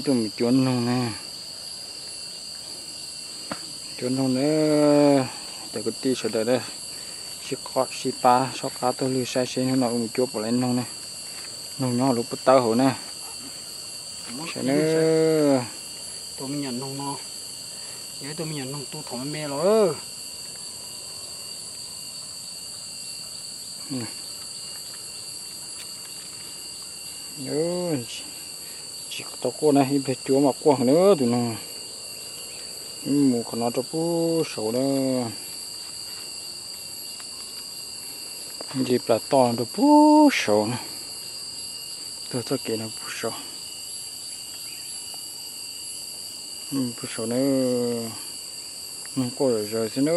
Tuaj mus cuab noog na. Cuab noog na, cov kwv tij sawv daws na, sib qab sib pab soj qab tuaj lwg saib seb hnub no wb mus cuab puas tau noog na. Noog nyob lub pob tawb hauv na. Saib na. Tus me nyuam noog no, yog ib tug me nyuam noog tu thaum me me los. Tsis tau quaj na, ib pliag cuab mas quaj heev na tus noog. Mus qhov no rau pub saud na. Nce plas toj rau pub saud na. Tuaj txoj kev no pub saud. Pub saud na. Noog quaj zom zaws xwb na.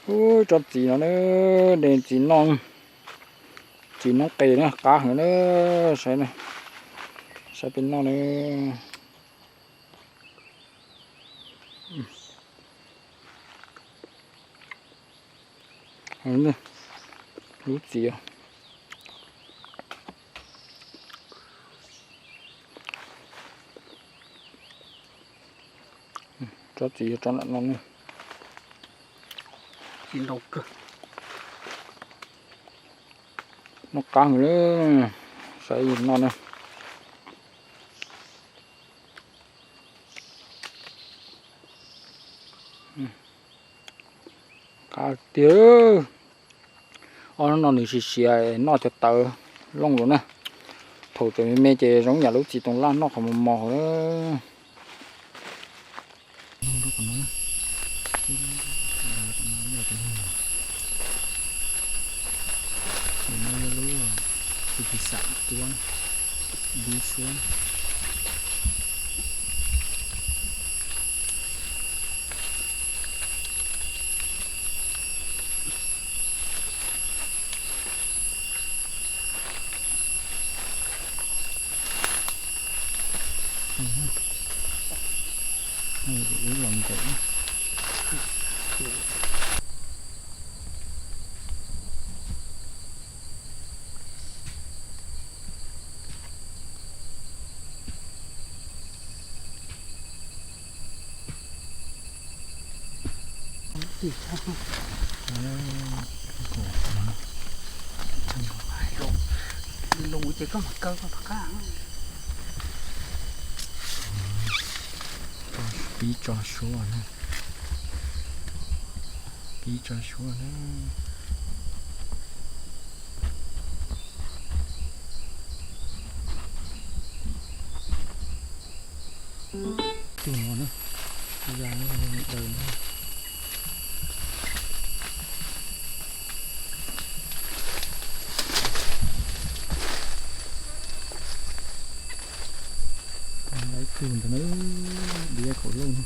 Ub, tsob txiv no na, de txiv noj, txiv noob qes na, qab heev na, saib, saib peb noj na. Lub txiv, tsob txiv yog tsob ntawm no ne. Noj qab heev na, saib noj na. Qab tiag. Ob hnub no nws siav siav noj cov tawv looj lawm na. Thaum tseem me me ces zoo yam lub txiv toov laj noj qhov mos mos na. Ub los ntawm. Lus ces koj mam kaw koj tom qab. Pib tso suab na, pib tso suab na. Tus no na, ya daws na. Lawv tug ntawd na, diav kaum lauj.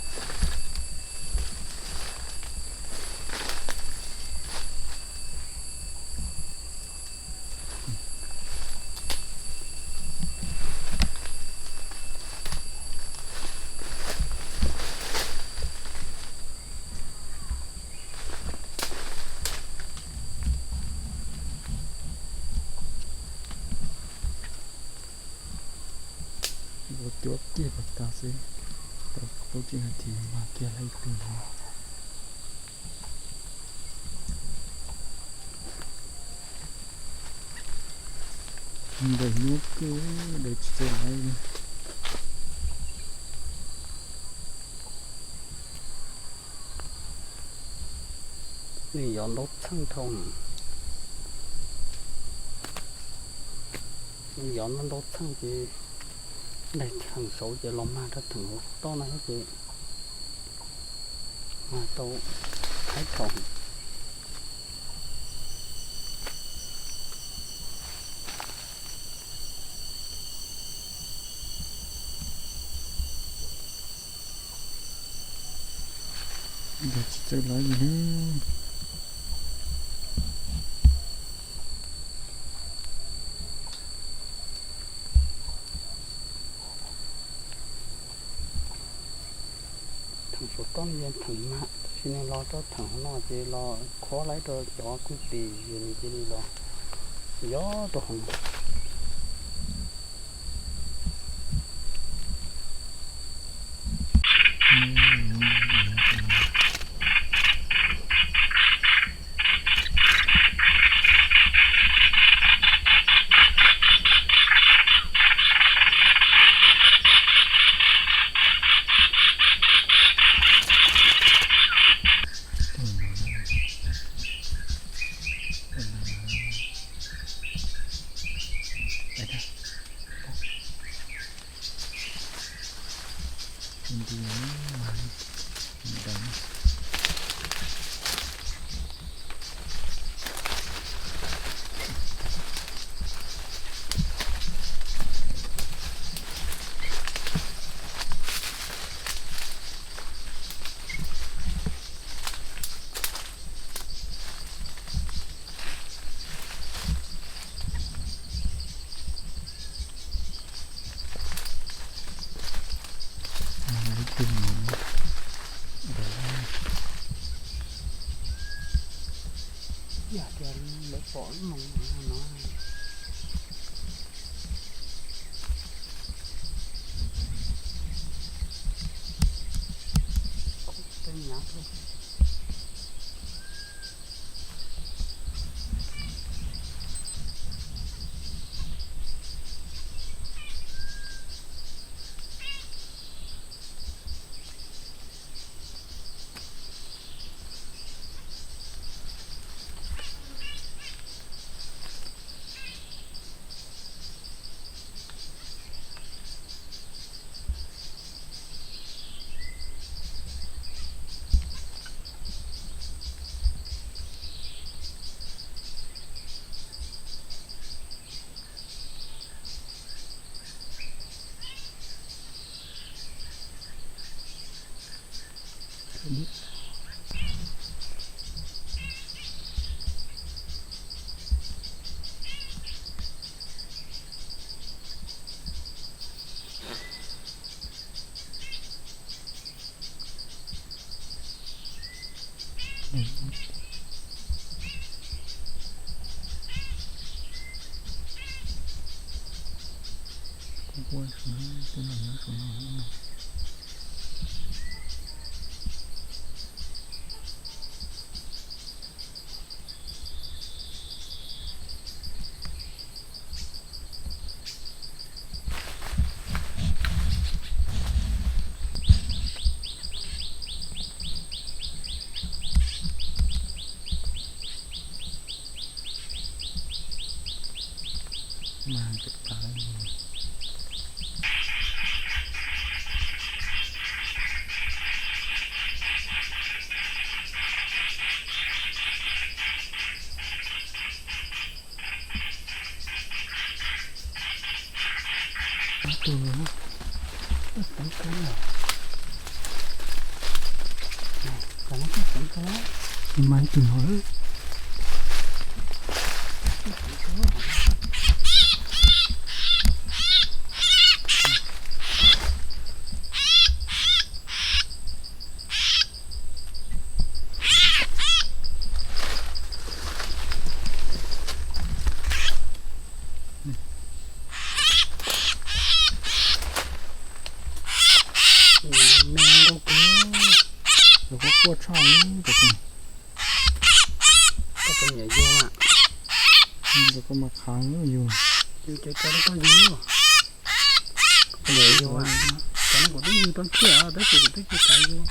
Ua cuab kiag kom tag xwb, tau plaub tsib nas this mag kiag lawm ib tug no. Daws nyuaj kawg, daws tsis txawj laiv. Nws yov ntau txheej dhau, nws yov ntau ntau txheej ces daig theem saud ces los mag rau theem hauv toj no thiab ces mag tau haib dhau. Tsis txawj laiv li. Theem saum toj no yog theem mag, tab sis nws los rau theem hauv no ces los khuab laiv rau cov kwj tis, yog nws cia li los yov rau hauv no. Nti mas, nti. Ib tug no, ib yam tias lawv pom ib moos no. Tej nyav tuaj. Kuv kuaj saum no, tej no nyob saum no. Mas pem tav. Ib tug no, ib tug no. Ib mas ib tug no. Me nkauj kawg, cov koj quaj tshaj li cov koj. Koj niam yug, cov koj mas qhav yug. Yug cov cov koj yug. Koj niam yug, cov no kuv twb yug tau thiab tab sis kuv twb tsis xav yug.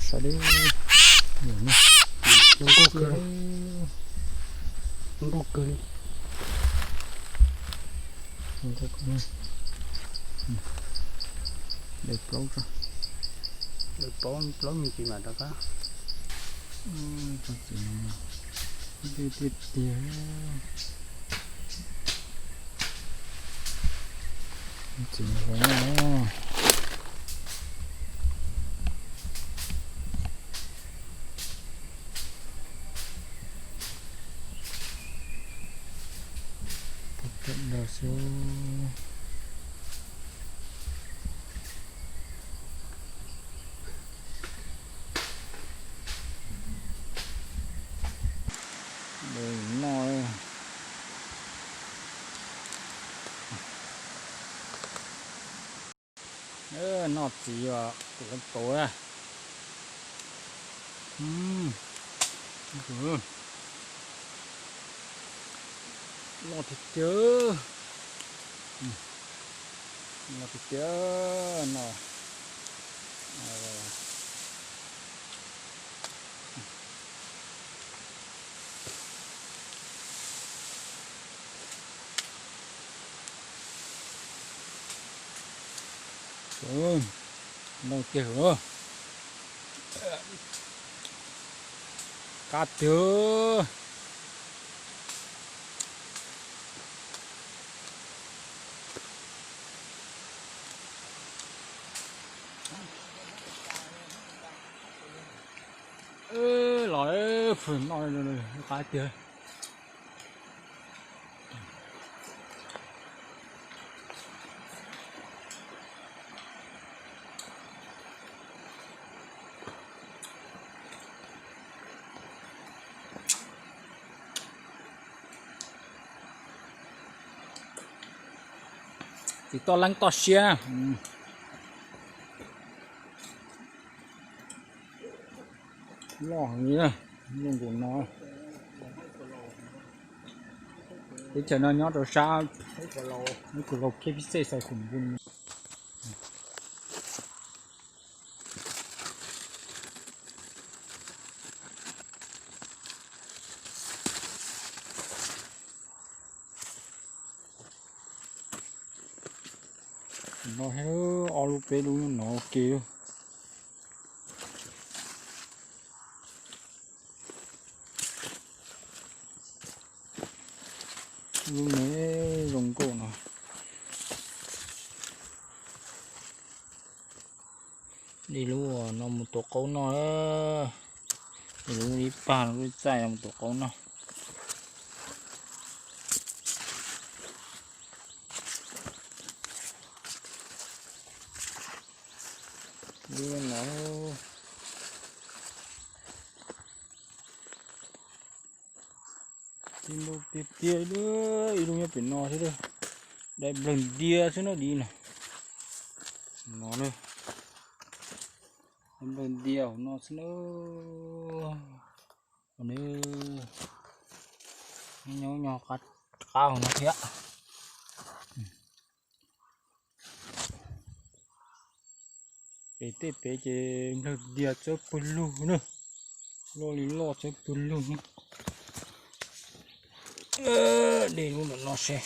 Sawv daws, zoo nkauj kawg, zoo nkauj kawg li. Zoo nkauj kawg. De plaub tso. De plaub, plaub me ntsis mam rov qab. Tsob txiv no mas tiag tiag. Txiv no zoo na. Pom pem no xwb. Noj, noj txiv os, tus lawv pauv na. Loj tiag tiag. Loj tiag tiag no. Ntau tiag, qab tiag. Los, qab tiag. Tsis toj leeb toj siab. Loj heev li, zoo nkaus no. Teb chaws no nyob rau sab Hmoob Kus Laus khib pib xej xais khum npun. No thiab, ob lub peb lub no ua ke. Lub me zoo nkauj no. Li lub no mus tuav qaub noj. Li lub ib pag no lub txaij no mus tuav qaub noj. Li no. Tib npaug tiag tiag li, ib lub nyob pem no thiab. Dai nplawg ntia xwb na di no. No na. Dai nplawg ntia hauv no xwb na. Nyob nyob qab hauv no thiab. Pem tej pem ces nplawg ntia txawb pawg lug na. Loj li loj txawb pawg lug na. De lub no no seb.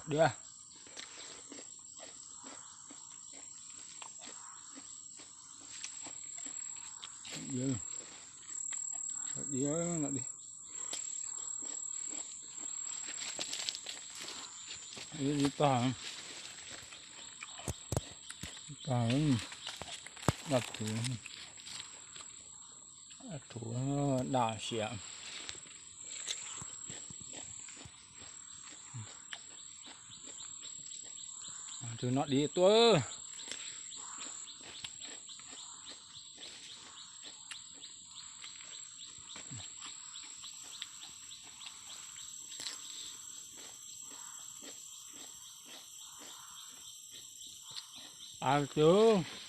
Diav, diav, diav tag, tag, daj thuv, daj thuv, daj siav. Tus no diav tuaj. Av tus.